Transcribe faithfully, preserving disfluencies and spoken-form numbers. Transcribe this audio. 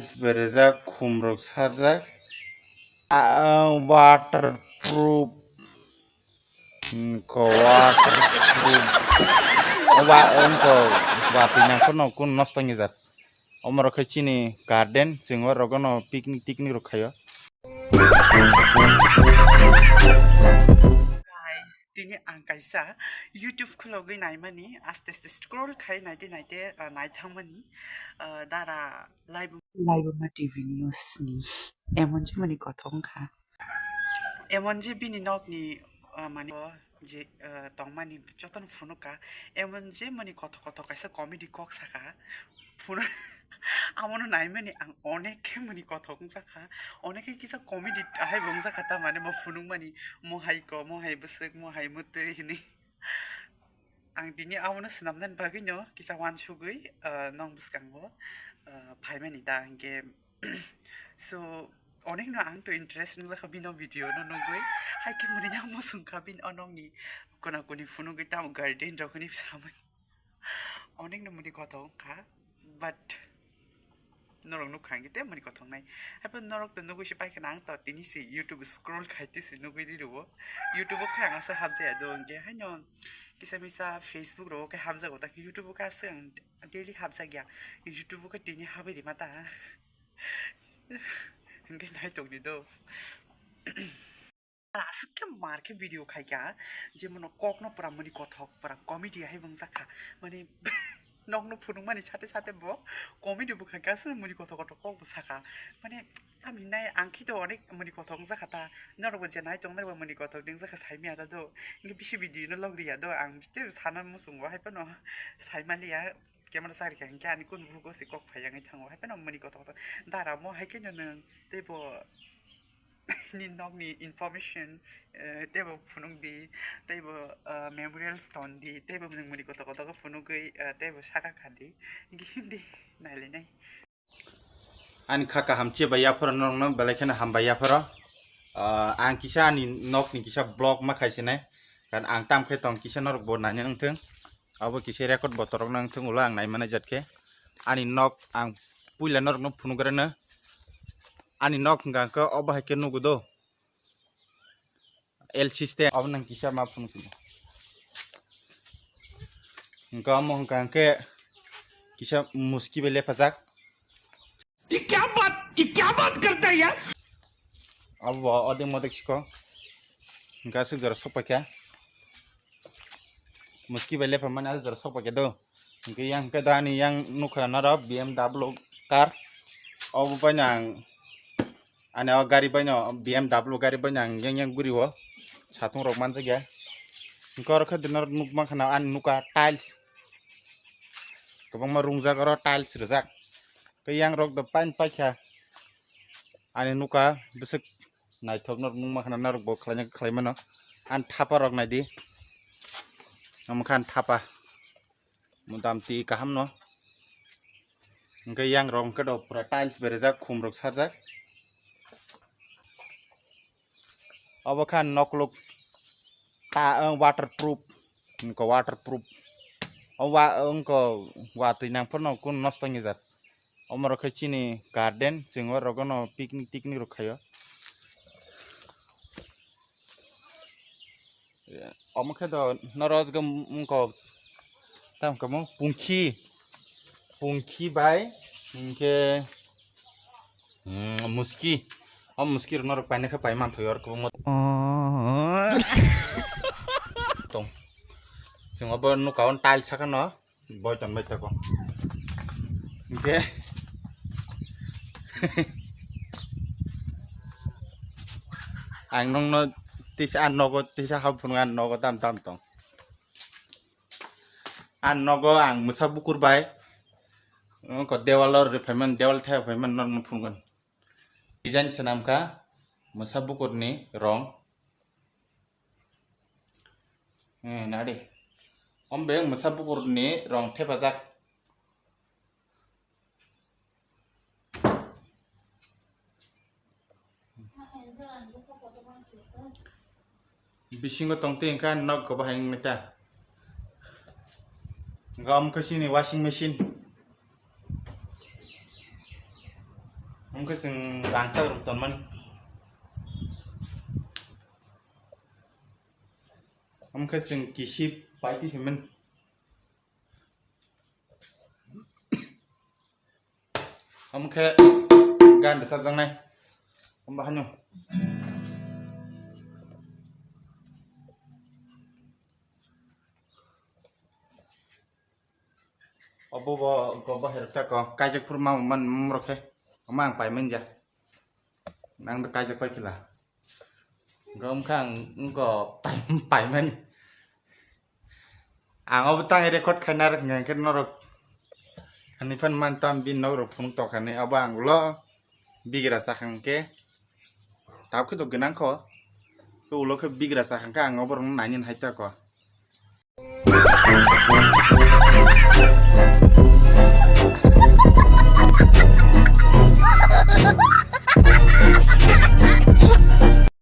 Berejak, khumrok sarjak. Ah, waterproof. Hmm, ko waterproof. Oba, ongko, watwi nangkhe no kun nosto wngya jak. Omorok khe chini garden, chwng orogono picnic, picnic rok khaio. Guys, tini ang kaisa YouTube khulogwi naimani, aste aste scroll khai naite naite, ah, naithangmani, ah, dara laibuma, laibuma T V news ni emon je mani kothok wngkha. Emon je bini nokni, ah, mane o je, ah, tongmani jotono phunukha, emon je mani kothok kothok kaisa comedy kok saka. Phunu-, amono naimani ang onek khe mani kothok wngjakha, onek khe kisa comedy ahai bo wngjakha, ta mane mo phunukmani, mo hai ko, mo hai bwswk, mo hai mwtwi hinwi. Ang tini abono swnamnani bagwino kisa uansugwi, ah, nong bwskango, ah, phaimani da hinkhe. So, onekno ang to interest wngjakha bini o video no nugwi. Hai khe mwnwi ang muchungkha bini o nokni kona koni phunugwi tamo garden rok hinwi samani. Onekno mwnwi kothok wngkha, but norok nukha hinkhe tei mwnwi kothoknai. Haiphano norok to nugwi se paikha na, ang to tini se YouTube scroll khai tei se nugwi ri rwo. YouTube o khe ang aswk hapjaya do hinkhe haino kisa misa Facebook rogo khe hapjago, ta khe YouTube o khe aswk ang daily hapjakya. YouTube o khe tini habwi rima ta. Hinkhe naitokdi do. Aswk khe mar khe video khaikha, je mono kokno pura mwnwi kothok, pura comedy hai wngjakha. Mane, nokno phunukmani sate sate bo comedy bo khaikha, aswk mwnwi kothok kothok kok bo sakha. Mane, tamhinai ang khe to onek mwnwi kothok wngjakha ta, norokbo je nai tongnai bo mwnwi kothok wngjakha, saimanya ta do. Hinkhe bisi video no log riya do, ang tei sana muchungo, haiphano saimaliya, camera charikha hinkhe ani kun bugo se kok phai wngwi thango, haiphano mwnwi kothok kothok dara mo hai khe no nwng tei bo. Nini nokni information, eh, teibo phunukdi, teibo, eh, memorials tondi, teibo nwng mwnwi kothok kothok phunugwi, eh, teibo saka khadi, hinkhe hindi nailainai. Ani kha kaham che bai yaphoro norokno belai kheno hambai yaphoro. Ah, ang kisa ani nokni kisa vlog ma khaisinai, kan ang tam khe tong kisa norokbo naina wngthung, abo kisa record bo torokna wngthung, ulo ang naimani jat khe ani nok ang puila norokno phunugrano. Ani nok hwnka hwnkhe obo hai khe nugo do. L system obo nang kisa ma phunuk sidi. Hwnka omo hwnka hwnkhe kisa muski bai lephajak. Ye kya baat, ye kya baat karta hai yaar? Abo bo odek modek siko. Hwnka aswk jora sok paikha. Muski bai lepha mani aswk jora sok paikha do. Hwnkhe yang hwnkhe da ani yang nukha naro B M W car. Obo baino ang ani o gari baino B M W gari baino ang yang yang guri o satung rok manjak ya. Hwnkhe oro khe dino nuk mankha na ani nuka tiles. Kwbangma rungjak oro tiles rijak. Tei yang rok do pain paikha ani nuka bwswk naithok norok nukma khana norok bo khlaina khlai mano. Ani thapa rok naidi. Omo khe ani thapa. Motamti kaham no. Hwnkhe yang rok hwnkhe do pura tiles berajak, khum rok sarjak. Obo khe ani nokluk ta, eh, waterproof. Hwnkhe waterproof. O wa, wngkha watwi nang phano kunu nosto wngya jat. Omorok khe chini garden, chwng orogono picnic ticnic rok khaio. Omo khe do norok wngkha tamo khe mo pungkhi, pungkhi bai hinkhe, mm, muski. O muski rok norok paina khe pai manthai oro kwbangma tong. Chwng obo nuka o tiles saka no. Boi ton bai tako. Hingke ang nongno tisa, ah, nogo tisa hap phunuk, ah, nogo tam tam tong. Ah, nogo ang mwsa bukur bai, wngkha dewalo rwphaiman, dewal thaiya phaiman norokno phunukgwn. Design swnamkha mwsa bukurni rong. Eh, nadi. Om beng mwsa bukurni rong thepajak. Bisingo tongtwi hwnkha nok kwbahai wngnaita. Hwnkha omo khe chini washing machine. Omo khe chwng rangchak rok tonmani. Omo khe chwng kisip paiti himani. Omo khe gan rwchapjaknai. Omo bahai no. Obo bo go bahai rok ta ko kaijak phuru ma man mom rok khe. Omo ang pai manja. Ang do kaijak pai khila. Go wngkha ang go pai, pai mani. Ang obo tang record khaina rok hwnkha khe norok. Ani phan man tam bin nok rok phunuk tokha ni obo ang ulo bigra sakha hwnkhe. Tabukhe to gwnang kho. Khe ulo khe bigra sakha hwnkhe ang oborokno nainani hai ta kho.